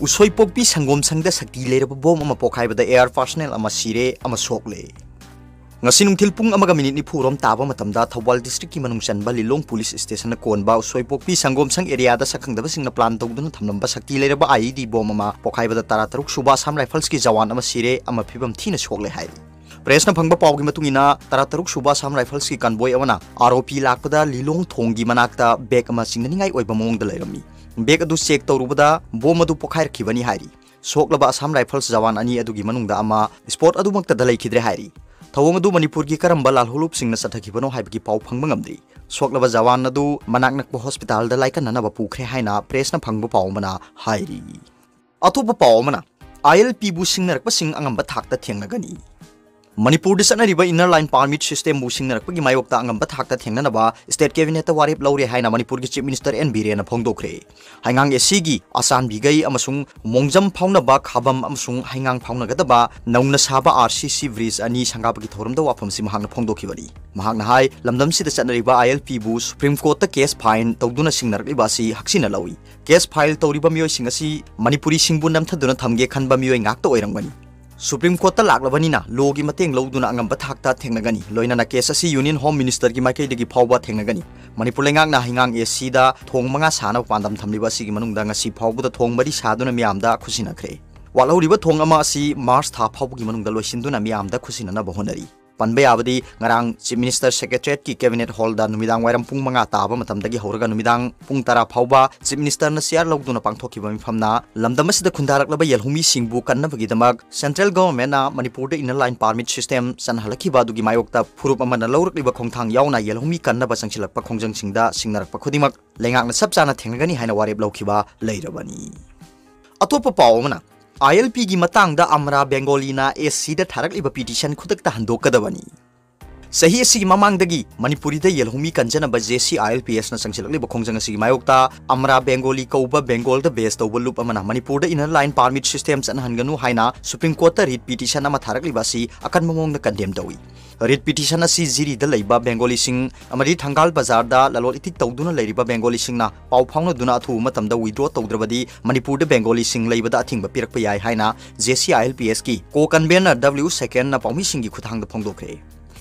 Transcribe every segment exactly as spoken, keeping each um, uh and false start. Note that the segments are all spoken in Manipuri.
ꯎꯁꯣꯏꯄꯣꯛꯄꯤ ꯁꯪꯒꯣꯝ ꯁꯪꯗ ꯁꯛꯇꯤ ꯂꯩꯔꯕ ꯕꯣꯝ ꯑꯃ ꯄꯣꯈꯥꯏꯕꯗ ꯑꯦꯌꯔ ꯄꯥꯔꯁꯣꯅꯦꯜ ꯑꯃ ꯁꯤꯔꯦ ꯑꯃ ꯁꯣꯛꯂꯦ꯫ ꯉꯁꯤ ꯅꯨꯡꯊꯤꯜ ꯄꯨꯡ ꯑꯃꯒ ꯃꯤꯅꯤꯠ ꯅꯤꯐꯨ ꯔꯣꯝ ꯇꯥꯕ ꯃꯇꯝꯗ ꯊꯧꯕꯥꯜ ꯗꯤꯁꯇ꯭ꯔꯤꯛꯀꯤ ꯃꯅꯨꯡ ꯆꯟꯕ ꯂꯤꯂꯣꯡ ꯄꯨꯂꯤꯁ ꯁ꯭ꯇꯦꯁꯟꯅ ꯀꯣꯟꯕ ꯎꯁꯣꯏꯄꯣꯛꯄꯤ ꯁꯪꯒꯣꯝ ꯁꯪ ꯑꯦꯔꯤꯌꯥꯗ ꯁꯛꯈꯪꯗꯕꯁꯤꯡꯅ ꯄ꯭ꯂꯥꯟ ꯇꯧꯗꯨꯅ ꯊꯝꯂꯝꯕ ꯁꯛꯇꯤ ꯂꯩꯔꯕ ꯑꯥꯏꯏꯗꯤ ꯕꯣꯝ ꯑꯃ ꯄꯣꯈꯥꯏꯕꯗ ꯇꯔꯥ ꯇꯔꯨꯛ ꯁꯨꯕ ꯑꯁꯥꯝ ꯔꯥꯏꯐꯜꯁꯀꯤ ꯖꯋꯥꯟ ꯑꯃ ꯁꯤꯔꯦ ꯑꯃ ꯐꯤꯕꯝ ꯊꯤꯅ ꯁꯣꯛꯂꯦ ꯍꯥꯏꯔꯤ꯫ ꯄ꯭ꯔꯦꯁꯅ ꯐꯪꯕ ꯄꯥꯎꯒꯤ ꯃꯇꯨꯡ ꯏꯟꯅ, ꯇꯔꯥ ꯇꯔꯨꯛ ꯁꯨꯕ ꯑꯁꯥꯝ ꯔꯥꯏꯐꯜꯁꯀꯤ ꯀꯟꯕꯣꯏ ꯑꯃꯅ ꯑꯥꯔ ꯑꯣ ꯄꯤ ꯂꯥꯛꯄꯗ ꯂꯤꯂꯣꯡ ꯊꯣꯡꯒꯤ ꯃꯅꯥꯛꯇ ꯕꯦꯒ ꯑꯃ ꯆꯤꯡꯅꯅꯤꯡꯉꯥꯏ ꯑꯣꯏꯕ ꯃꯑꯣꯡꯗ ꯂꯩꯔꯝꯃꯤ꯫ ꯕꯦꯒ ꯑꯗꯨ ꯆꯦꯛ ꯇꯧꯔꯨꯕꯗ ꯕꯣꯝ ꯑꯗꯨ ꯄꯣꯈꯥꯏꯔꯛꯈꯤꯕꯅꯤ ꯍꯥꯏꯔꯤ꯫ ꯁꯣꯛꯂꯕ ꯑꯁꯥꯝ ꯔꯥꯏꯐꯜꯁ ꯖꯋꯥꯟ ꯑꯅꯤ ꯑꯗꯨꯒꯤ ꯃꯅꯨꯡꯗ ꯑꯃ ꯁ꯭ꯄꯣꯠ ꯑꯗꯨꯃꯛꯇꯗ ꯂꯩꯈꯤꯗ꯭ꯔꯦ ꯍꯥꯏꯔꯤ꯫ ꯊꯧꯑꯣꯡ ꯑꯗꯨ ꯃꯅꯤꯄꯨꯔꯒꯤ ꯀꯔꯝꯕ ꯂꯥꯜꯍꯧꯂꯨꯞꯁꯤꯡꯅ ꯆꯠꯊꯈꯤꯕꯅꯣ ꯍꯥꯏꯕꯒꯤ ꯄꯥꯎ ꯐꯪꯕ ꯉꯝꯗ꯭ꯔꯤ꯫ ꯁꯣꯛꯂꯕ ꯖꯋꯥꯟ ꯑꯗꯨ ꯃꯅꯥꯛ ꯅꯛꯄ ꯍꯣꯁꯄꯤꯇꯥꯜꯗ ꯂꯥꯏꯀꯠꯅꯅꯕ ꯄꯨꯈ꯭ꯔꯦ ꯍꯥꯏꯅ ꯄ꯭ꯔꯦꯁꯅ ꯐꯪꯕ ꯄꯥꯎ ꯑꯃꯅ ꯍꯥꯏꯔꯤ꯫ ꯑꯇꯣꯞꯄ ꯄꯥꯎ ꯑꯃꯅ, ꯑꯥꯏ ꯑꯦꯜ ꯄꯤꯕꯨ ꯁꯤꯡꯅꯔꯛꯄꯁꯤꯡ ꯑꯉꯝꯕ ꯊꯥꯛꯇ ꯊꯦꯡꯅꯒꯅꯤ꯫ ꯃꯅꯤꯄꯨꯔꯗ ꯆꯠꯅꯔꯤꯕ ꯏꯟꯅꯔ ꯂꯥꯏꯟ ꯄꯥꯔꯃꯤꯠ ꯁꯤꯁꯇꯦꯝꯕꯨ ꯁꯤꯡꯅꯔꯛꯄꯒꯤ ꯃꯥꯌꯣꯛꯇ ꯑꯉꯝꯕ ꯊꯥꯛꯇ ꯊꯦꯡꯅꯅꯕ ꯁ꯭ꯇꯦꯠ ꯀꯦꯕꯤꯅꯦꯠꯇ ꯋꯥꯔꯦꯞ ꯂꯧꯔꯦ ꯍꯥꯏꯅ ꯃꯅꯤꯄꯨꯔꯒꯤ ꯆꯤꯐ ꯃꯤꯅꯤꯁꯇꯔ ꯑꯦꯟ ꯕꯤꯔꯦꯟꯅ ꯐꯣꯡꯗꯣꯛꯈ꯭ꯔꯦ꯫ ꯍꯩꯉꯥꯡ ꯑꯦ ꯁꯤꯒꯤ ꯑꯆꯥꯟꯕꯤꯒꯩ ꯑꯃꯁꯨꯡ ꯃꯣꯡꯖꯝ ꯐꯥꯎꯅꯕ ꯈꯥꯕꯝ ꯑꯃꯁꯨꯡ ꯍꯩꯉꯥꯡ ꯐꯥꯎꯅꯒꯗꯕ ꯅꯧꯅ ꯁꯥꯕ ꯑꯥꯔ ꯁꯤ ꯁꯤ ꯕ꯭ꯔꯤꯖ ꯑꯅꯤ ꯁꯪꯒꯥꯕꯒꯤ ꯊꯧꯔꯝꯗ ꯋꯥꯐꯝꯁꯤ ꯃꯍꯥꯛꯅ ꯐꯣꯡꯗꯣꯛꯈꯤꯕꯅꯤ꯫ ꯃꯍꯥꯛꯅ ꯍꯥꯏ, ꯂꯝꯗꯝꯁꯤꯗ ꯆꯠꯅꯔꯤꯕ ꯑꯥꯏ ꯑꯦꯜ ꯄꯤꯕꯨ ꯁꯨꯄ꯭ꯔꯤꯝ ꯀꯣꯔꯠꯇ ꯀꯦꯁ ꯐꯥꯏꯜ ꯇꯧꯗꯨꯅ ꯁꯤꯡꯅꯔꯛꯂꯤꯕ ꯑꯁꯤ ꯍꯛꯆꯤꯟꯅ ꯂꯧꯏ꯫ ꯀꯦꯁ ꯐꯥꯏꯜ ꯇꯧꯔꯤꯕ ꯃꯤꯑꯣꯏꯁꯤꯡ ꯑꯁꯤ ꯃꯅꯤꯄꯨꯔꯤꯁꯤꯡꯕꯨ ꯅꯝꯊꯗꯨꯅ ꯊꯝꯒꯦ ꯈꯟꯕ ꯃꯤꯑꯣꯏ ꯉꯥꯛꯇ ꯑꯣꯏꯔꯝꯒꯅꯤ꯫ ꯁꯨꯄ꯭ꯔꯤꯝ ꯀꯣꯔꯠꯇ ꯂꯥꯛꯂꯕꯅꯤꯅ ꯂꯣꯒꯤ ꯃꯇꯦꯡ ꯂꯧꯗꯨꯅ ꯑꯉꯝꯕ ꯊꯥꯛꯇ ꯊꯦꯡꯅꯒꯅꯤ꯫ ꯂꯣꯏꯅꯅ ꯀꯦꯁ ꯑꯁꯤ ꯌꯨꯅꯤꯌꯟ ꯍꯣꯝ ꯃꯤꯅꯤꯁꯇꯔꯒꯤ ꯃꯥꯏꯀꯩꯗꯒꯤ ꯐꯥꯎꯕ ꯊꯦꯡꯅꯒꯅꯤ꯫ ꯃꯅꯤꯄꯨꯔ ꯂꯩꯉꯥꯛꯅ ꯍꯩꯉꯥꯡ ꯑꯦ ꯁꯤꯗ ꯊꯣꯡ ꯃꯉꯥ ꯁꯥꯅꯕ ꯄꯥꯟꯗꯝ ꯊꯝꯂꯤꯕ ꯑꯁꯤꯒꯤ ꯃꯅꯨꯡꯗ ꯉꯁꯤ ꯐꯥꯎꯕꯗ ꯊꯣꯡ ꯃꯔꯤ ꯁꯥꯗꯨꯅ ꯃꯤꯌꯥꯝꯗ ꯈꯨꯠꯁꯤꯟꯅꯈ꯭ꯔꯦ꯫ ꯋꯥꯠꯍꯧꯔꯤꯕ ꯊꯣꯡ ꯑꯃ ꯑꯁꯤ ꯃꯥꯔꯆ ꯊꯥ ꯐꯥꯎꯕꯒꯤ ꯃꯅꯨꯡꯗ ꯂꯣꯏꯁꯤꯟꯗꯨꯅ ꯃꯤꯌꯥꯝꯗ ꯈꯨꯠꯁꯤꯟꯅꯅꯕ ꯍꯣꯠꯅꯔꯤ꯫ ꯄꯟꯕ ꯌꯥꯕꯗꯤ, ꯉꯔꯥꯡ ꯆꯤꯐ ꯃꯤꯅꯤꯁꯇꯔ ꯁꯦꯀ꯭ꯔꯦꯇꯔꯤꯌꯦꯠꯀꯤ ꯀꯦꯕꯤꯅꯦꯠ ꯍꯣꯜꯗ ꯅꯨꯃꯤꯗꯥꯡ ꯋꯥꯏꯔꯝ ꯄꯨꯡ ꯃꯉꯥ ꯇꯥꯕ ꯃꯇꯝꯗꯒꯤ ꯍꯧꯔꯒ ꯅꯨꯃꯤꯗꯥꯡ ꯄꯨꯡ ꯇꯔꯥ ꯐꯥꯎꯕ ꯆꯤꯐ ꯃꯤꯅꯤꯁꯇꯔꯅ ꯆꯤꯌꯥꯔ ꯂꯧꯗꯨꯅ ꯄꯥꯡꯊꯣꯛꯈꯤꯕ ꯃꯤꯐꯝꯅ ꯂꯝꯗꯝ ꯑꯁꯤꯗ ꯈꯨꯟꯗꯥꯔꯛꯂꯕ ꯌꯦꯜꯍꯧꯃꯤꯁꯤꯡꯕꯨ ꯀꯟꯅꯕꯒꯤꯗꯃꯛ ꯁꯦꯟꯇ꯭ꯔꯦꯜ ꯒꯚꯔꯟꯃꯦꯟꯠꯅ ꯃꯅꯤꯄꯨꯔꯗ ꯏꯟꯅꯔ ꯂꯥꯏꯟ ꯄꯥꯔꯃꯤꯠ ꯁꯤꯁꯇꯦꯝ ꯆꯠꯅꯍꯜꯂꯛꯈꯤꯕ ꯑꯗꯨꯒꯤ ꯃꯥꯌꯣꯛꯇ ꯐꯨꯔꯨꯞ ꯑꯃꯅ ꯂꯧꯔꯛꯂꯤꯕ ꯈꯣꯡꯊꯥꯡ ꯌꯥꯎꯅ ꯌꯦꯜꯍꯧꯃꯤ ꯀꯟꯅꯕ ꯆꯪꯁꯤꯜꯂꯛꯄ ꯈꯣꯡꯖꯪꯁꯤꯡꯗ ꯁꯤꯡꯅꯔꯛꯄ ꯈꯨꯗꯤꯡꯃꯛ ꯂꯩꯉꯥꯛꯅ ꯆꯞ ꯆꯥꯅ ꯊꯦꯡꯅꯒꯅꯤ ꯍꯥꯏꯅ ꯋꯥꯔꯦꯞ ꯂꯧꯈꯤꯕ ꯂꯩꯔꯕꯅꯤ꯫ ꯑꯇꯣꯞꯄ ꯄꯥꯎ ꯑꯃꯅ, ꯑꯥꯏ ꯑꯦꯜ ꯄꯤꯒꯤ ꯃꯇꯥꯡꯗ ꯑꯃꯔꯥ ꯕꯦꯡꯒꯣꯂꯤꯅ ꯑꯦ ꯁꯤꯗ ꯊꯥꯔꯛꯂꯤꯕ ꯄꯤꯇꯤꯁꯟ ꯈꯨꯗꯛꯇ ꯍꯟꯗꯣꯛꯀꯗꯕꯅꯤ꯫ ꯆꯍꯤ ꯑꯁꯤꯒꯤ ꯃꯃꯥꯡꯗꯒꯤ ꯃꯅꯤꯄꯨꯔꯤꯗ ꯌꯦꯜꯍꯧꯃꯤ ꯀꯟꯖꯅꯕ JCILPSꯅ ꯆꯪꯁꯤꯜꯂꯛꯂꯤꯕ ꯈꯣꯡꯖꯪ ꯑꯁꯤꯒꯤ ꯃꯥꯌꯣꯛꯇ ꯑꯃꯔꯥ ꯕꯦꯡꯒꯣꯂꯤ ꯀꯧꯕ ꯕꯦꯡꯒꯣꯜꯗ base ꯇꯧꯕ ꯂꯨꯞ ꯑꯃꯅ ꯃꯅꯤꯄꯨꯔꯗ inner line permit system ꯆꯠꯅꯍꯟꯒꯅꯨ ꯍꯥꯏꯅ Supreme Courtꯇ writ petition ꯑꯃ ꯊꯥꯔꯛꯂꯤꯕ ꯑꯁꯤ ꯑꯀꯟꯕ ꯃꯑꯣꯡꯗ condemn ꯇꯧꯏ꯫ Writ petition ꯑꯁꯤ ꯖꯤꯔꯤꯗ ꯂꯩꯕ ꯕꯦꯡꯒꯣꯂꯤꯁꯤꯡ ꯑꯃꯗꯤ ꯊꯪꯒꯥꯜ ꯕꯖꯥꯔꯗ ꯂꯂꯣꯟ ꯏꯇꯤꯛ ꯇꯧꯗꯨꯅ ꯂꯩꯔꯤꯕ ꯕꯦꯡꯒꯣꯂꯤꯁꯤꯡꯅ ꯄꯥꯎ ꯐꯥꯎꯅꯗꯨꯅ ꯑꯊꯨꯕ ꯃꯇꯝꯗ withdraw ꯇꯧꯗ꯭ꯔꯕꯗꯤ ꯃꯅꯤꯄꯨꯔꯗ ꯕꯦꯡꯒꯣꯂꯤꯁꯤꯡ ꯂꯩꯕꯗ ꯑꯊꯤꯡꯕ ꯄꯤꯔꯛꯄ ꯌꯥꯏ ꯍꯥꯏꯅ JCILPSꯀꯤ co-convener W ꯁꯦꯀꯦꯟꯅ ꯄꯥꯎꯃꯤꯁꯤꯡꯒꯤ ꯈꯨꯠꯊꯥꯡꯗ ꯐꯣꯡꯗꯣꯛꯈ꯭ꯔꯦ꯫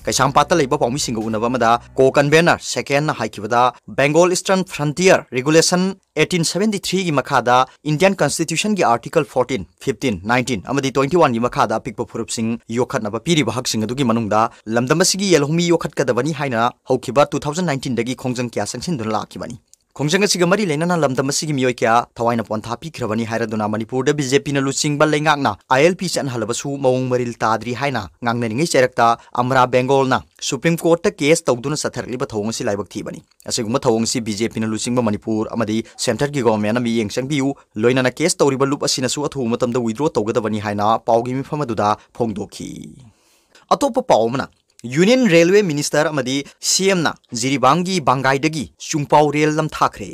ꯀꯩꯁꯥꯝꯄꯥꯠꯇ ꯂꯩꯕ ꯄꯥꯎꯃꯤꯁꯤꯡꯒ ꯎꯅꯕ ꯑꯃꯗ co-convener ꯁꯦꯀꯦꯟꯅ ꯍꯥꯏꯈꯤꯕꯗ, Bengal Eastern Frontier Regulation eighteen seventy threeꯒꯤ ꯃꯈꯥꯗ Indian Constitutionꯒꯤ Article fourteen, fifteen, nineteen ꯑꯃꯗꯤ twenty oneꯒꯤ ꯃꯈꯥꯗ ꯑꯄꯤꯛꯄ ꯐꯨꯔꯨꯞꯁꯤꯡ ꯌꯣꯛꯈꯠꯅꯕ ꯄꯤꯔꯤꯕ ꯍꯛꯁꯤꯡ ꯑꯗꯨꯒꯤ ꯃꯅꯨꯡꯗ ꯂꯝꯗꯝ ꯑꯁꯤꯒꯤ ꯌꯦꯜꯍꯧꯃꯤ ꯌꯣꯛꯈꯠꯀꯗꯕꯅꯤ ꯍꯥꯏꯅ ꯍꯧꯈꯤꯕ two thousand nineteenꯗꯒꯤ ꯈꯣꯡꯖꯪ ꯀꯌꯥ ꯆꯪꯁꯤꯟꯗꯨꯅ ꯂꯥꯛꯈꯤꯕꯅꯤ꯫ ꯈꯣꯡꯖꯪ ꯑꯁꯤꯒ ꯃꯔꯤ ꯂꯩꯅꯅ ꯂꯝꯗꯝ ꯑꯁꯤꯒꯤ ꯃꯤꯑꯣꯏ ꯀꯌꯥ ꯊꯋꯥꯏꯅ ꯄꯣꯟꯊꯥ ꯄꯤꯈ꯭ꯔꯕꯅꯤ ꯍꯥꯏꯔꯗꯨꯅ ꯃꯅꯤꯄꯨꯔꯗ BJPꯅ ꯂꯨꯆꯤꯡꯕ ꯂꯩꯉꯥꯛꯅ ILP ꯆꯠꯍꯜꯂꯕꯁꯨ ꯃꯑꯣꯡ ꯃꯔꯤꯜ ꯇꯥꯗ꯭ꯔꯤ ꯍꯥꯏꯅ ꯉꯥꯡꯅꯔꯤꯉꯩ ꯆꯩꯔꯛꯇ ꯑꯃꯔꯥ ꯕꯦꯡꯒꯣꯜꯅ Supreme Courtꯇ case ꯇꯧꯗꯨꯅ ꯆꯠꯊꯔꯛꯂꯤꯕ ꯊꯧꯑꯣꯡ ꯑꯁꯤ ꯂꯥꯏꯕꯛ ꯊꯤꯕꯅꯤ꯫ ꯑꯁꯤꯒꯨꯝꯕ ꯊꯧꯑꯣꯡ ꯑꯁꯤ BJPꯅ ꯂꯨꯆꯤꯡꯕ ꯃꯅꯤꯄꯨꯔ ꯑꯃꯗꯤ centreꯒꯤ governmentꯅ ꯃꯤꯠꯌꯦꯡ ꯆꯪꯕꯤꯌꯨ, ꯂꯣꯏꯅꯅ case ꯇꯧꯔꯤꯕ ꯂꯨꯞ ꯑꯁꯤꯅꯁꯨ ꯑꯊꯨꯕ ꯃꯇꯝꯗ withdraw ꯇꯧꯒꯗꯕꯅꯤ ꯍꯥꯏꯅ ꯄꯥꯎꯒꯤ ꯃꯤꯐꯝ ꯑꯗꯨꯗ ꯐꯣꯡꯗꯣꯛꯈꯤ꯫ ꯑꯇꯣꯞꯄ ꯄꯥꯎ ꯑꯃꯅ, Union Railway Minister ꯑꯃꯗꯤ CMꯅ ꯖꯤꯔꯤꯕꯥꯝꯒꯤ ꯕꯥꯡꯒꯥꯏꯗꯒꯤ ꯆꯨꯡꯄꯥꯎ ꯔꯦꯜ ꯅꯝꯊꯥꯈ꯭ꯔꯦ꯫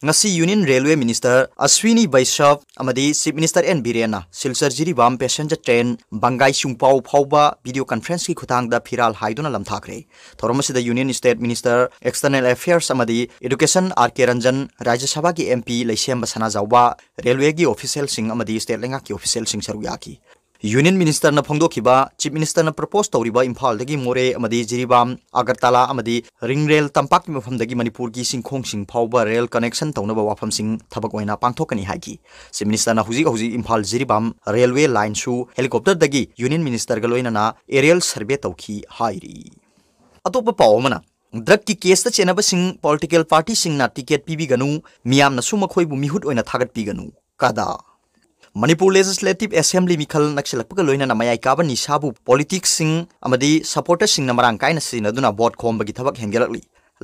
ꯉꯁꯤ Union Railway Minister ꯑꯁ꯭ꯋꯤꯅꯤ ꯕꯩꯁ꯭ꯌꯞ ꯑꯃꯗꯤ Chief Minister N ꯕꯤꯔꯦꯟꯅ Silchar Jiribam passenger train ꯕꯥꯡꯒꯥꯏ ꯆꯨꯡꯄꯥꯎ ꯐꯥꯎꯕ video conferenceꯀꯤ ꯈꯨꯠꯊꯥꯡꯗ ꯐꯤꯔꯥꯜ ꯍꯥꯏꯗꯨꯅ ꯂꯝꯊꯥꯈ꯭ꯔꯦ꯫ ꯊꯧꯔꯝ ꯑꯁꯤꯗ Union State Minister External Affairs ꯑꯃꯗꯤ Education R K Ranjan, ꯔꯥꯖ꯭ꯌ ꯁꯚꯥꯒꯤ MP ꯂꯩꯁꯦꯝꯕ ꯁꯅꯥꯖꯥꯎꯕ, railwayꯒꯤ officialꯁꯤꯡ ꯑꯃꯗꯤ state ꯂꯩꯉꯥꯛꯀꯤ officialꯁꯤꯡ ꯁꯔꯨꯛ ꯌꯥꯈꯤ꯫ Union Ministerꯅ ꯐꯣꯡꯗꯣꯛꯈꯤꯕ, Chief Ministerꯅ propose ꯇꯧꯔꯤꯕ ꯏꯝꯐꯥꯜꯗꯒꯤ ꯃꯣꯔꯦ ꯑꯃꯗꯤ ꯖꯤꯔꯤꯕꯥꯝ, ꯑꯒꯔꯇꯂꯥ ꯑꯃꯗꯤ ring rail ꯇꯝꯄꯥꯛꯀꯤ ꯃꯐꯝꯗꯒꯤ ꯃꯅꯤꯄꯨꯔꯒꯤ ꯆꯤꯡꯈꯣꯡꯁꯤꯡ ꯐꯥꯎꯕ rail connection ꯇꯧꯅꯕ ꯋꯥꯐꯝꯁꯤꯡ ꯊꯕꯛ ꯑꯣꯏꯅ ꯄꯥꯡꯊꯣꯛꯀꯅꯤ ꯍꯥꯏꯈꯤ꯫ Chief Ministerꯅ ꯍꯧꯖꯤꯛ ꯍꯧꯖꯤꯛ ꯏꯝꯐꯥꯜ ꯖꯤꯔꯤꯕꯥꯝ railway lineꯁꯨ helicopterꯗꯒꯤ Union Ministerꯒ ꯂꯣꯏꯅꯅ aerial survey ꯇꯧꯈꯤ ꯍꯥꯏꯔꯤ꯫ ꯑꯇꯣꯞꯄ ꯄꯥꯎ ꯑꯃꯅ, drugꯀꯤ caseꯇ ꯆꯦꯟꯅꯕꯁꯤꯡ political partyꯁꯤꯡꯅ ticket ꯄꯤꯕꯤꯒꯅꯨ, ꯃꯤꯌꯥꯝꯅꯁꯨ ꯃꯈꯣꯏꯕꯨ ꯃꯤꯍꯨꯠ ꯑꯣꯏꯅ ꯊꯥꯒꯠꯄꯤꯒꯅꯨ꯫ ꯀꯗꯥ꯫ ꯃꯅꯤꯄꯨꯔ Legislative Assembly ꯃꯤꯈꯜ ꯅꯛꯁꯤꯜꯂꯛꯄꯒ ꯂꯣꯏꯅꯅ ꯃꯌꯥꯏ ꯀꯥꯕ ꯅꯤꯁꯥꯕꯨ politicsꯁꯤꯡ ꯑꯃꯗꯤ supporterꯁꯤꯡꯅ ꯃꯔꯥꯡ ꯀꯥꯏꯅ ꯁꯤꯖꯤꯟꯅꯗꯨꯅ vote ꯈꯣꯝꯕꯒꯤ ꯊꯕꯛ ꯍꯦꯟꯒꯠꯂꯛꯂꯤ꯫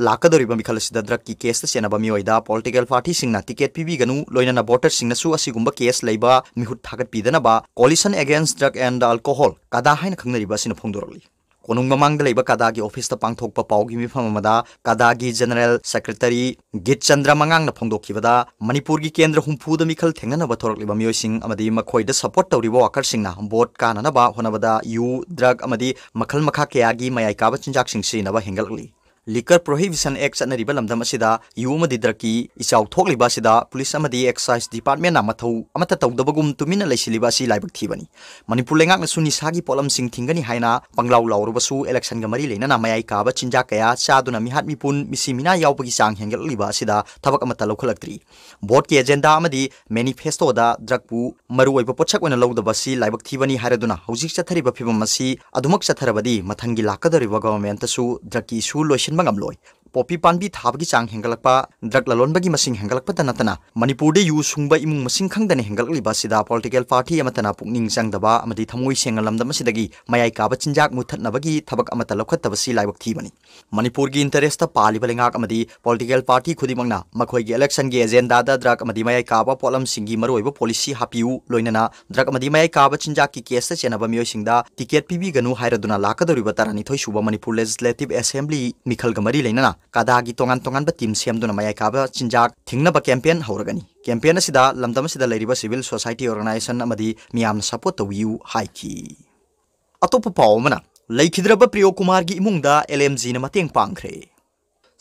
ꯂꯥꯛꯀꯗꯧꯔꯤꯕ ꯃꯤꯈꯜ ꯑꯁꯤꯗ drugꯀꯤ caseꯇ ꯆꯦꯟꯅꯕ ꯃꯤꯑꯣꯏꯗ political partyꯁꯤꯡꯅ ticket ꯄꯤꯕꯤꯒꯅꯨ, ꯂꯣꯏꯅꯅ voterꯁꯤꯡꯅꯁꯨ ꯑꯁꯤꯒꯨꯝꯕ case ꯂꯩꯕ ꯃꯤꯍꯨꯠ ꯊꯥꯒꯠꯄꯤꯗꯅꯕ Coalition Against Drug and Alcohol, ꯀꯗꯥ ꯍꯥꯏꯅ ꯈꯪꯅꯔꯤꯕ ꯑꯁꯤꯅ ꯐꯣꯡꯗꯣꯔꯛꯂꯤ꯫ ꯀꯣꯅꯨꯡ ꯃꯃꯥꯡꯗ ꯂꯩꯕ ꯀꯥꯗꯥꯒꯤ ꯑꯣꯐꯤꯁꯇ ꯄꯥꯡꯊꯣꯛꯄ ꯄꯥꯎꯒꯤ ꯃꯤꯐꯝ ꯑꯃꯗ ꯀꯥꯗꯥꯒꯤ ꯖꯦꯅꯔꯦꯜ ꯁꯦꯀ꯭ꯔꯦꯇꯔꯤ ꯒꯤꯠ ꯆꯟꯗ꯭ꯔ ꯃꯉꯥꯡꯅ ꯐꯣꯡꯗꯣꯛꯈꯤꯕꯗ, ꯃꯅꯤꯄꯨꯔꯒꯤ ꯀꯦꯟꯗ꯭ꯔ ꯍꯨꯝꯐꯨꯗ ꯃꯤꯈꯜ ꯊꯦꯡꯅꯅꯕ ꯊꯣꯔꯛꯂꯤꯕ ꯃꯤꯑꯣꯏꯁꯤꯡ ꯑꯃꯗꯤ ꯃꯈꯣꯏꯗ ꯁꯄꯣꯔꯠ ꯇꯧꯔꯤꯕ ꯋꯥꯀꯔꯁꯤꯡꯅ ꯚꯣꯠ ꯀꯥꯅꯅꯕ ꯍꯣꯠꯅꯕꯗ ꯌꯨ, ꯗ꯭ꯔꯒ ꯑꯃꯗꯤ ꯃꯈꯜ ꯃꯈꯥ ꯀꯌꯥꯒꯤ ꯃꯌꯥꯏ ꯀꯥꯕ ꯆꯤꯟꯖꯥꯛꯁꯤꯡ ꯁꯤꯖꯤꯟꯅꯕ ꯍꯦꯟꯒꯠꯂꯛꯂꯤ꯫ Liquor Prohibition Act ꯆꯠꯅꯔꯤꯕ ꯂꯝꯗꯝ ꯑꯁꯤꯗ ꯌꯨ ꯑꯃꯗꯤ ꯗ꯭ꯔꯒꯀꯤ ꯏꯆꯥꯎ ꯊꯣꯛꯂꯤꯕ ꯑꯁꯤꯗ ꯄꯨꯂꯤꯁ ꯑꯃꯗꯤ ꯑꯦꯛꯁꯥꯏꯖ ꯗꯤꯄꯥꯔꯠꯃꯦꯟꯅ ꯃꯊꯧ ꯑꯃꯠꯇ ꯇꯧꯗꯕꯒꯨꯝ ꯇꯨꯃꯤꯟꯅ ꯂꯩꯁꯤꯜꯂꯤꯕ ꯑꯁꯤ ꯂꯥꯏꯕꯛ ꯊꯤꯕꯅꯤ꯫ ꯃꯅꯤꯄꯨꯔ ꯂꯩꯉꯥꯛꯅꯁꯨ ꯅꯤꯁꯥꯒꯤ ꯄꯣꯠꯂꯝꯁꯤꯡ ꯊꯤꯡꯒꯅꯤ ꯍꯥꯏꯅ ꯄꯪꯂꯥꯎ ꯂꯥꯎꯔꯕꯁꯨ, ꯏꯂꯦꯛꯁꯟꯒ ꯃꯔꯤ ꯂꯩꯅꯅ ꯃꯌꯥꯏ ꯀꯥꯕ ꯆꯤꯟꯖꯥꯛ ꯀꯌꯥ ꯆꯥꯗꯨꯅ ꯃꯤꯍꯥꯠ ꯃꯤꯄꯨꯟ, ꯃꯤꯁꯤ ꯃꯤꯅꯥ ꯌꯥꯎꯕꯒꯤ ꯆꯥꯡ ꯍꯦꯟꯒꯠꯂꯛꯂꯤꯕ ꯑꯁꯤꯗ ꯊꯕꯛ ꯑꯃꯠꯇ ꯂꯧꯈꯠꯂꯛꯇ꯭ꯔꯤ꯫ ꯚꯣꯠꯀꯤ ꯑꯦꯖꯦꯟꯗꯥ ꯑꯃꯗꯤ ꯃꯦꯅꯤꯐꯦꯁꯇꯣꯗ ꯗ꯭ꯔꯒꯄꯨ ꯃꯔꯨꯑꯣꯏꯕ ꯄꯣꯠꯁꯛ ꯑꯣꯏꯅ ꯂꯧꯗꯕ ꯑꯁꯤ ꯂꯥꯏꯕꯛ ꯊꯤꯕꯅꯤ ꯍꯥꯏꯔꯗꯨꯅ, ꯍꯧꯖꯤꯛ ꯆꯠꯊꯔꯤꯕ ꯐꯤꯕꯝ ꯑꯁꯤ ꯑꯗꯨꯃꯛ ꯆꯠꯊꯔꯕꯗꯤ ꯃꯊꯪꯒꯤ ꯂꯥꯛꯀꯗꯧꯔꯤꯕ ꯒꯚꯔꯟꯃꯦꯟꯠꯇꯁꯨ ꯗ꯭ꯔꯒꯀꯤ ꯏꯁꯨ ꯂꯣꯏꯁꯤꯟꯕ ꯉꯝꯂꯣꯏ꯫ ꯄꯣꯄꯤ ꯄꯥꯝꯕꯤ ꯊꯥꯕꯒꯤ ꯆꯥꯡ ꯍꯦꯟꯒꯠꯂꯛꯄ, ꯗ꯭ꯔꯒ ꯂꯂꯣꯟꯕꯒꯤ ꯃꯁꯤꯡ ꯍꯦꯟꯒꯠꯂꯛꯄꯗ ꯅꯠꯇꯅ, ꯃꯅꯤꯄꯨꯔꯗ ꯌꯨ ꯁꯨꯡꯕ ꯏꯃꯨꯡ ꯃꯁꯤꯡ ꯈꯪꯗꯅ ꯍꯦꯟꯒꯠꯂꯛꯂꯤꯕ ꯑꯁꯤꯗ ꯄꯣꯂꯤꯇꯤꯀꯦꯜ ꯄꯥꯔꯇꯤ ꯑꯃꯠꯇꯅ ꯄꯨꯛꯅꯤꯡ ꯆꯪꯗꯕ ꯑꯃꯗꯤ ꯊꯃꯣꯏ ꯁꯦꯡꯅ ꯂꯝꯗꯝ ꯑꯁꯤꯗꯒꯤ ꯃꯌꯥꯏ ꯀꯥꯕ ꯆꯤꯟꯖꯥꯛ ꯃꯨꯠꯊꯠꯅꯕꯒꯤ ꯊꯕꯛ ꯑꯃꯠꯇ ꯂꯧꯈꯠꯇꯕꯁꯤ ꯂꯥꯏꯕꯛ ꯊꯤꯕꯅꯤ꯫ ꯃꯅꯤꯄꯨꯔꯒꯤ ꯏꯟꯇꯔꯦꯁꯇ ꯄꯥꯜꯂꯤꯕ ꯂꯩꯉꯥꯛ ꯑꯃꯗꯤ ꯄꯣꯂꯤꯇꯤꯀꯦꯜ ꯄꯥꯔꯇꯤ ꯈꯨꯗꯤꯡꯃꯛꯅ ꯃꯈꯣꯏꯒꯤ ꯏꯂꯦꯛꯁꯟꯒꯤ ꯑꯦꯖꯦꯟꯗꯥꯗ ꯗ꯭ꯔꯒ ꯑꯃꯗꯤ ꯃꯌꯥꯏ ꯀꯥꯕ ꯄꯣꯠꯂꯝꯁꯤꯡꯒꯤ ꯃꯔꯨꯑꯣꯏꯕ ꯄꯣꯂꯤꯁꯤ ꯍꯥꯞꯄꯤꯌꯨ, ꯂꯣꯏꯅꯅ ꯗ꯭ꯔꯒ ꯑꯃꯗꯤ ꯃꯌꯥꯏ ꯀꯥꯕ ꯆꯤꯟꯖꯥꯛꯀꯤ ꯀꯦꯁꯇ ꯆꯦꯟꯅꯕ ꯃꯤꯑꯣꯏꯁꯤꯡꯗ ꯇꯤꯀꯦꯠ ꯄꯤꯕꯤꯒꯅꯨ ꯍꯥꯏꯔꯗꯨꯅ ꯂꯥꯛꯀꯗꯧꯔꯤꯕ ꯇꯔꯥꯅꯤꯊꯣꯏ ꯁꯨꯕ ꯃꯅꯤꯄꯨꯔ ꯂꯦꯖꯤꯁꯂꯦꯇꯤꯚ ꯑꯦꯁꯦꯝꯕ꯭ꯂꯤ ꯃꯤꯈꯜꯒ ꯃꯔꯤ ꯂꯩꯅꯅ ꯀꯥꯗꯥꯒꯤ ꯇꯣꯉꯥꯟ ꯇꯣꯉꯥꯟꯕ ꯇꯤꯝ ꯁꯦꯝꯗꯨꯅ ꯃꯌꯥꯏ ꯀꯥꯕ ꯆꯤꯟꯖꯥꯛ ꯊꯤꯡꯅꯕ ꯀꯦꯝꯄꯦꯟ ꯍꯧꯔꯒꯅꯤ꯫ ꯀꯦꯝꯄꯦꯟ ꯑꯁꯤꯗ ꯂꯝꯗꯝ ꯑꯁꯤꯗ ꯂꯩꯔꯤꯕ ꯁꯤꯚꯤꯜ ꯁꯣꯁꯥꯏꯇꯤ ꯑꯣꯔꯒꯅꯥꯏꯖꯦꯁꯟ ꯑꯃꯗꯤ ꯃꯤꯌꯥꯝꯅ ꯁꯄꯣꯔꯠ ꯇꯧꯕꯤꯌꯨ ꯍꯥꯏꯈꯤ꯫ ꯑꯇꯣꯞꯄ ꯄꯥꯎ ꯑꯃꯅ, ꯂꯩꯈꯤꯗ꯭ꯔꯕ ꯄ꯭ꯔꯤꯌꯣ ꯀꯨꯃꯥꯔꯒꯤ ꯏꯃꯨꯡꯗ ꯑꯦꯜ ꯑꯦꯝ ꯖꯤꯅ ꯃꯇꯦꯡ ꯄꯥꯡꯈ꯭ꯔꯦ꯫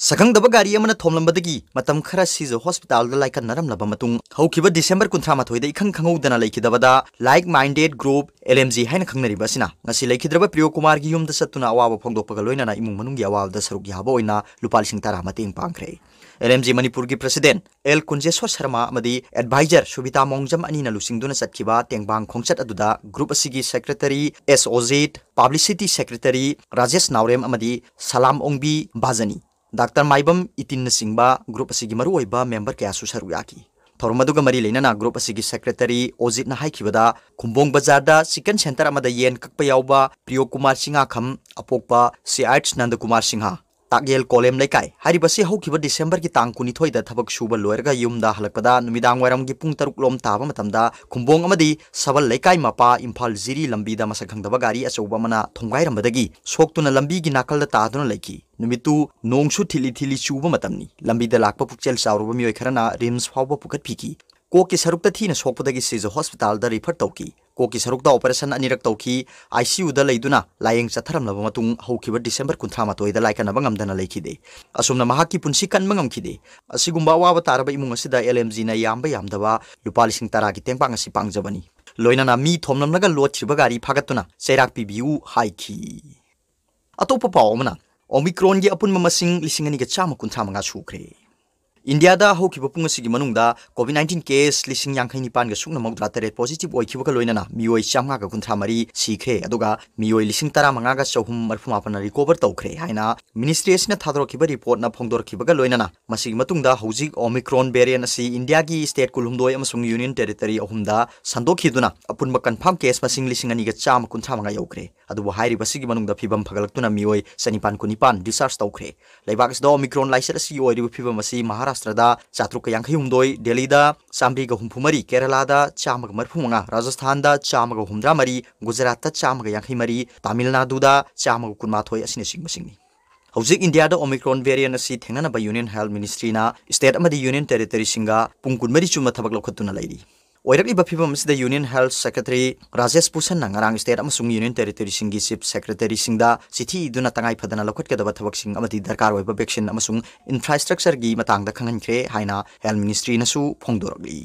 ꯁꯛꯈꯪꯗꯕ ꯒꯥꯔꯤ ꯑꯃꯅ ꯊꯣꯝꯂꯝꯕꯗꯒꯤ ꯃꯇꯝ ꯈꯔ ꯁꯤꯖ ꯍꯣꯁꯄꯤꯇꯥꯜꯗ ꯂꯥꯏꯀꯠꯅꯔꯝꯂꯕ ꯃꯇꯨꯡ, ꯍꯧꯈꯤꯕ ꯗꯤꯁꯦꯝꯕꯔ ꯀꯨꯟꯊ꯭ꯔꯥ ꯃꯥꯊꯣꯏꯗ ꯏꯈꯪ ꯈꯪꯍꯧꯗꯅ ꯂꯩꯈꯤꯗꯕꯗ, like minded group, L M G ꯍꯥꯏꯅ ꯈꯪꯅꯔꯤꯕ ꯑꯁꯤꯅ ꯉꯁꯤ ꯂꯩꯈꯤꯗ꯭ꯔꯕ ꯄ꯭ꯔꯤꯌꯣ ꯀꯨꯃꯥꯔꯒꯤ ꯌꯨꯝꯗ ꯆꯠꯇꯨꯅ ꯑꯋꯥꯕ ꯐꯣꯡꯗꯣꯛꯄꯒ ꯂꯣꯏꯅꯅ ꯏꯃꯨꯡ ꯃꯅꯨꯡꯒꯤ ꯑꯋꯥꯕꯗ ꯁꯔꯨꯛ ꯌꯥꯕ ꯑꯣꯏꯅ ꯂꯨꯄꯥ ꯂꯤꯁꯤꯡ ꯇꯔꯥ ꯃꯇꯦꯡ ꯄꯥꯡꯈ꯭ꯔꯦ꯫ ꯑꯦꯜ ꯑꯦꯝ ꯖꯤ ꯃꯅꯤꯄꯨꯔꯒꯤ ꯄ꯭ꯔꯁꯤꯗꯦꯟ ꯑꯦꯜ ꯀꯨꯟꯖꯦꯁ꯭ꯋꯔ ꯁꯔꯃ ꯑꯃꯗꯤ ꯑꯦꯗꯚꯥꯏꯖꯔ ꯁꯨꯕꯤꯇꯥ ꯃꯣꯡꯖꯝ ꯑꯅꯤꯅ ꯂꯨꯆꯤꯡꯗꯨꯅ ꯆꯠꯈꯤꯕ ꯇꯦꯡꯕꯥꯡ ꯈꯣꯡꯆꯠ ꯑꯗꯨꯗ ꯒ꯭ꯔꯨꯞ ꯑꯁꯤꯒꯤ ꯁꯦꯀ꯭ꯔꯦꯇꯔꯤ ꯑꯦꯁ ꯑꯣꯖꯤꯠ, ꯄꯕ꯭ꯂꯤꯁꯤꯇꯤ ꯁꯦꯀ꯭ꯔꯦꯇꯔꯤ ꯔꯥꯖꯦꯁ ꯅꯥꯎꯔꯦꯝ ꯑꯃꯗꯤ ꯁꯂꯥꯝ ꯑꯣꯡꯕꯤ ꯕꯥꯖꯅꯤ, ꯗꯥꯛꯇꯔ ꯃꯥꯏꯕꯝ ꯏꯇꯤꯟꯅꯆꯤꯡꯕ ꯒ꯭ꯔꯨꯞ ꯑꯁꯤꯒꯤ ꯃꯔꯨꯑꯣꯏꯕ ꯃꯦꯝꯕꯔ ꯀꯌꯥꯁꯨ ꯁꯔꯨꯛ ꯌꯥꯈꯤ꯫ ꯊꯧꯔꯝ ꯑꯗꯨꯒ ꯃꯔꯤ ꯂꯩꯅꯅ ꯒ꯭ꯔꯨꯞ ꯑꯁꯤꯒꯤ ꯁꯦꯀ꯭ꯔꯦꯇꯔꯤ ꯑꯣꯖꯤꯠꯅ ꯍꯥꯏꯈꯤꯕꯗ, ꯈꯨꯝꯕꯣꯡ ꯕꯖꯥꯔꯗ ꯆꯤꯀꯟ ꯁꯦꯟꯇꯔ ꯑꯃꯗ ꯌꯦꯟ ꯀꯛꯄ ꯌꯥꯎꯕ ꯄ꯭ꯔꯤꯌꯣ ꯀꯨꯃꯥꯔ ꯆꯤꯉꯥꯈꯝ, ꯑꯄꯣꯛꯄ ꯁꯤ ꯑꯥꯏꯠꯁ ꯅꯟꯗꯀꯨꯃꯥꯔ ꯁꯤꯡꯍ, ꯇꯥꯛꯌꯦꯜ ꯀꯣꯂꯦꯝ ꯂꯩꯀꯥꯏ꯫ ꯍꯥꯏꯔꯤꯕꯁꯤ ꯍꯧꯈꯤꯕ ꯗꯤꯁꯦꯝꯕꯔꯒꯤ ꯇꯥꯡ ꯀꯨꯟꯅꯤꯊꯣꯏꯗ ꯊꯕꯛ ꯁꯨꯕ ꯂꯣꯏꯔꯒ ꯌꯨꯝꯗ ꯍꯜꯂꯛꯄꯗ ꯅꯨꯃꯤꯗꯥꯡ ꯋꯥꯏꯔꯝꯒꯤ ꯄꯨꯡ ꯇꯔꯨꯛ ꯂꯣꯝ ꯇꯥꯕ ꯃꯇꯝꯗ ꯈꯨꯝꯕꯣꯡ ꯑꯃꯗꯤ ꯁꯕꯜ ꯂꯩꯀꯥꯏ ꯃꯄꯥ ꯏꯝꯐꯥꯜ ꯖꯤꯔꯤ ꯂꯝꯕꯤꯗ ꯃꯁꯛ ꯈꯪꯗꯕ ꯒꯥꯔꯤ ꯑꯆꯧꯕ ꯑꯃꯅ ꯊꯣꯝꯒꯥꯏꯔꯝꯕꯗꯒꯤ ꯁꯣꯛꯇꯨꯅ ꯂꯝꯕꯤꯒꯤ ꯅꯥꯀꯜꯗ ꯇꯥꯗꯨꯅ ꯂꯩꯈꯤ꯫ ꯅꯨꯃꯤꯠꯇꯨ ꯅꯣꯡꯁꯨ ꯊꯤꯠꯂꯤ ꯊꯤꯠꯂꯤ ꯆꯨꯕ ꯃꯇꯝꯅꯤ꯫ ꯂꯝꯕꯤꯗ ꯂꯥꯛꯄ ꯄꯨꯛꯆꯦꯜ ꯆꯥꯎꯔꯕ ꯃꯤꯑꯣꯏ ꯈꯔꯅ ꯔꯤꯝꯁ ꯐꯥꯎꯕ ꯄꯨꯈꯠꯄꯤꯈꯤ꯫ ꯀꯣꯛꯀꯤ ꯁꯔꯨꯛꯇ ꯊꯤꯅ ꯁꯣꯛꯄꯗꯒꯤ ꯁꯤꯖ ꯍꯣꯁꯄꯤꯇꯥꯜꯗ ꯔꯤꯐꯔ ꯇꯧꯈꯤ꯫ ꯀꯣꯛꯀꯤ ꯁꯔꯨꯛꯇ ꯑꯣꯄꯔꯦꯁꯟ ꯑꯅꯤꯔꯛ ꯇꯧꯈꯤ꯫ ꯑꯥꯏ ꯁꯤ ꯌꯨꯗ ꯂꯩꯗꯨꯅ ꯂꯥꯌꯦꯡ ꯆꯠꯊꯔꯝꯂꯕ ꯃꯇꯨꯡ ꯍꯧꯈꯤꯕ ꯗꯤꯁꯦꯝꯕꯔ ꯀꯨꯟꯊ꯭ꯔꯥ ꯃꯥꯊꯣꯏꯗ ꯂꯥꯏꯀꯠꯅꯕ ꯉꯝꯗꯅ ꯂꯩꯈꯤꯗꯦ꯫ ꯑꯁꯨꯝꯅ ꯃꯍꯥꯛꯀꯤ ꯄꯨꯟꯁꯤ ꯀꯟꯕ ꯉꯝꯈꯤꯗꯦ꯫ ꯑꯁꯤꯒꯨꯝꯕ ꯑꯋꯥꯕ ꯇꯥꯔꯕ ꯏꯃꯨꯡ ꯑꯁꯤꯗ ꯑꯦꯜ ꯑꯦꯝ ꯖꯤꯅ ꯌꯥꯝꯕ ꯌꯥꯝꯗꯕ ꯂꯨꯄꯥ ꯂꯤꯁꯤꯡ ꯇꯔꯥꯒꯤ ꯇꯦꯡꯄꯥꯡ ꯑꯁꯤ ꯄꯥꯡꯖꯕꯅꯤ꯫ ꯂꯣꯏꯅꯅ ꯃꯤ ꯊꯣꯝꯂꯝꯂꯒ ꯂꯣꯠꯈ꯭ꯔꯤꯕ ꯒꯥꯔꯤ ꯐꯥꯒꯠꯇꯨꯅ ꯆꯩꯔꯥꯛ ꯄꯤꯕꯤꯌꯨ ꯍꯥꯏꯈꯤ꯫ ꯑꯇꯣꯞꯄ ꯄꯥꯎ ꯑꯃꯅ, ꯑꯣꯃꯤꯀ꯭ꯔꯣꯟꯒꯤ ꯑꯄꯨꯟꯕ ꯃꯁꯤꯡ ꯂꯤꯁꯤꯡ ꯑꯅꯤꯒ ꯆꯥꯝꯃ ꯀꯨꯟꯊ꯭ꯔꯥ ꯃꯉꯥ ꯁꯨꯈ꯭ꯔꯦ꯫ ꯏꯟꯗꯤꯌꯥꯗ ꯍꯧꯈꯤꯕ ꯄꯨꯡ ꯑꯁꯤꯒꯤ ꯃꯅꯨꯡꯗ ꯀꯣꯚꯤꯗ ꯅꯥꯏꯟꯇꯤꯟ ꯀꯦꯁ ꯂꯤꯁꯤꯡ ꯌꯥꯡꯈꯩ ꯅꯤꯄꯥꯟꯒ ꯁꯨꯞꯅ ꯃꯧꯗ꯭ꯔꯥ ꯇꯔꯦꯠ ꯄꯣꯖꯤꯇꯤꯚ ꯑꯣꯏꯈꯤꯕꯒ ꯂꯣꯏꯅꯅ ꯃꯤꯑꯣꯏ ꯆꯥꯝꯃꯉꯥꯒ ꯀꯨꯟꯊ꯭ꯔꯥ ꯃꯔꯤ ꯁꯤꯈ꯭ꯔꯦ, ꯑꯗꯨꯒ ꯃꯤꯑꯣꯏ ꯂꯤꯁꯤꯡ ꯇꯔꯥꯃꯉꯥꯒ ꯆꯍꯨꯝ ꯃꯔꯤꯐꯨ ꯃꯥꯄꯟꯅ ꯔꯤꯀꯣꯚꯔ ꯇꯧꯈ꯭ꯔꯦ ꯍꯥꯏꯅ ꯃꯤꯅꯤꯁꯇ꯭ꯔꯤ ꯑꯁꯤꯅ ꯊꯥꯗꯣꯔꯛꯈꯤꯕ ꯔꯤꯄꯣꯔꯠꯅ ꯐꯣꯡꯗꯣꯔꯛꯈꯤꯕꯒ ꯂꯣꯏꯅꯅ ꯃꯁꯤꯒꯤ ꯃꯇꯨꯡꯗ ꯍꯧꯖꯤꯛ ꯑꯣꯃꯤꯀ꯭ꯔꯣꯟ ꯚꯦꯔꯤꯌꯟ ꯑꯁꯤ ꯏꯟꯗꯤꯌꯥꯒꯤ ꯁ꯭ꯇꯦꯠ ꯀꯨꯟꯍꯨꯝꯗꯣꯏ ꯑꯃꯁꯨꯡ ꯌꯨꯅꯤꯌꯟ ꯇꯦꯔꯤꯇꯣꯔꯤ ꯑꯍꯨꯝꯗ ꯁꯟꯗꯣꯛꯈꯤꯗꯨꯅ ꯑꯄꯨꯟꯕ ꯀꯟꯐꯥꯔꯝ ꯀꯦꯁ ꯃꯁꯤꯡ ꯂꯤꯁꯤꯡ ꯑꯅꯤꯒ ꯆꯥꯝꯃ ꯀꯨꯟꯊ꯭ꯔꯥ ꯃꯉꯥ ꯌꯧꯈ꯭ꯔꯦ꯫ ꯑꯗꯨꯕꯨ ꯍꯥꯏꯔꯤꯕꯁꯤꯒꯤ ꯃꯅꯨꯡꯗ ꯐꯤꯕꯝ ꯐꯒꯠꯂꯛꯇꯨꯅ ꯃꯤꯑꯣꯏ ꯆꯅꯤꯄꯥꯟ ꯀꯨꯟꯅꯤꯄꯥꯟ ꯗꯤꯁꯆꯥꯔꯖ ꯇꯧꯈ꯭ꯔꯦ꯫ ꯂꯩꯕꯥꯛ ꯑꯁꯤꯗ ꯑꯣꯃꯤꯀ꯭ꯔꯣꯟ ꯂꯥꯏꯆꯠ ꯑꯁꯤꯒꯤ ꯑꯣꯏꯔꯤꯕ ꯐꯤꯕꯝ ꯑꯁꯤ ꯃꯍꯥꯔꯥꯁꯇ꯭ꯔꯗ ꯆꯥꯇ꯭ꯔꯨꯛꯀ ꯌꯥꯡꯈꯩ ꯍꯨꯝꯗꯣꯏ, ꯗꯦꯜꯂꯤꯗ ꯆꯥꯃꯔꯤꯒ ꯍꯨꯝꯐꯨ ꯃꯔꯤ, ꯀꯦꯔꯂꯥꯗ ꯆꯥꯝꯃꯒ ꯃꯔꯤꯐꯨ ꯃꯉꯥ, ꯔꯥꯖꯁꯊꯥꯟꯗ ꯆꯥꯝꯃꯒ ꯍꯨꯝꯗ꯭ꯔꯥ ꯃꯔꯤ, ꯒꯨꯖꯔꯥꯠꯇ ꯆꯥꯝꯃꯒ ꯌꯥꯡꯈꯩ ꯃꯔꯤ, ꯇꯥꯃꯤꯜ ꯅꯥꯗꯨꯗ ꯆꯥꯝꯃꯒ ꯀꯨꯟꯃꯥꯊꯣꯏ ꯑꯁꯤꯅꯆꯤꯡꯕꯁꯤꯡꯅꯤ꯫ ꯍꯧꯖꯤꯛ ꯏꯟꯗꯤꯌꯥꯗ ꯑꯣꯃꯤꯀ꯭ꯔꯣꯟ ꯚꯦꯔꯤꯌꯟ ꯑꯁꯤ ꯊꯦꯡꯅꯅꯕ ꯌꯨꯅꯤꯌꯟ ꯍꯦꯜꯊ ꯃꯤꯅꯤꯁꯇ꯭ꯔꯤꯅ ꯁ꯭ꯇꯦꯠ ꯑꯃꯗꯤ ꯌꯨꯅꯤꯌꯟ ꯇꯦꯔꯤꯇꯣꯔꯤꯁꯤꯡꯒ ꯄꯨꯡ ꯀꯨꯟꯃꯔꯤ ꯆꯨꯞꯅ ꯊꯕꯛ ꯂꯧꯈꯠꯇꯨꯅ ꯂꯩꯔꯤ꯫ ꯑꯣꯏꯔꯛꯂꯤꯕ ꯐꯤꯕꯝ ꯑꯁꯤꯗ ꯌꯨꯅꯤꯌꯟ ꯍꯦꯜꯊ ꯁꯦꯀ꯭ꯔꯦꯇꯔꯤ ꯔꯥꯖꯦꯁ ꯚꯨꯁꯟꯅ ꯉꯔꯥꯡ ꯁ꯭ꯇꯦꯠ ꯑꯃꯁꯨꯡ ꯌꯨꯅꯤꯌꯟ ꯇꯦꯔꯤꯇꯣꯔꯤꯁꯤꯡꯒꯤ ꯆꯤꯐ ꯁꯦꯀ꯭ꯔꯦꯇꯔꯤꯁꯤꯡꯗ ꯆꯤꯊꯤ ꯏꯗꯨꯅ ꯇꯉꯥꯏ ꯐꯗꯅ ꯂꯧꯈꯠꯀꯗꯕ ꯊꯕꯛꯁꯤꯡ ꯑꯃꯗꯤ ꯗꯔꯀꯥꯔ ꯑꯣꯏꯕ ꯚꯦꯛꯁꯤꯟ ꯑꯃꯁꯨꯡ ꯏꯟꯐ꯭ꯔꯥꯁ꯭ꯇ꯭ꯔꯛꯆꯔꯒꯤ ꯃꯇꯥꯡꯗ ꯈꯪꯍꯟꯈ꯭ꯔꯦ ꯍꯥꯏꯅ ꯍꯦꯜꯊ ꯃꯤꯅꯤꯁꯇ꯭ꯔꯤꯅꯁꯨ ꯐꯣꯡꯗꯣꯔꯛꯂꯤ꯫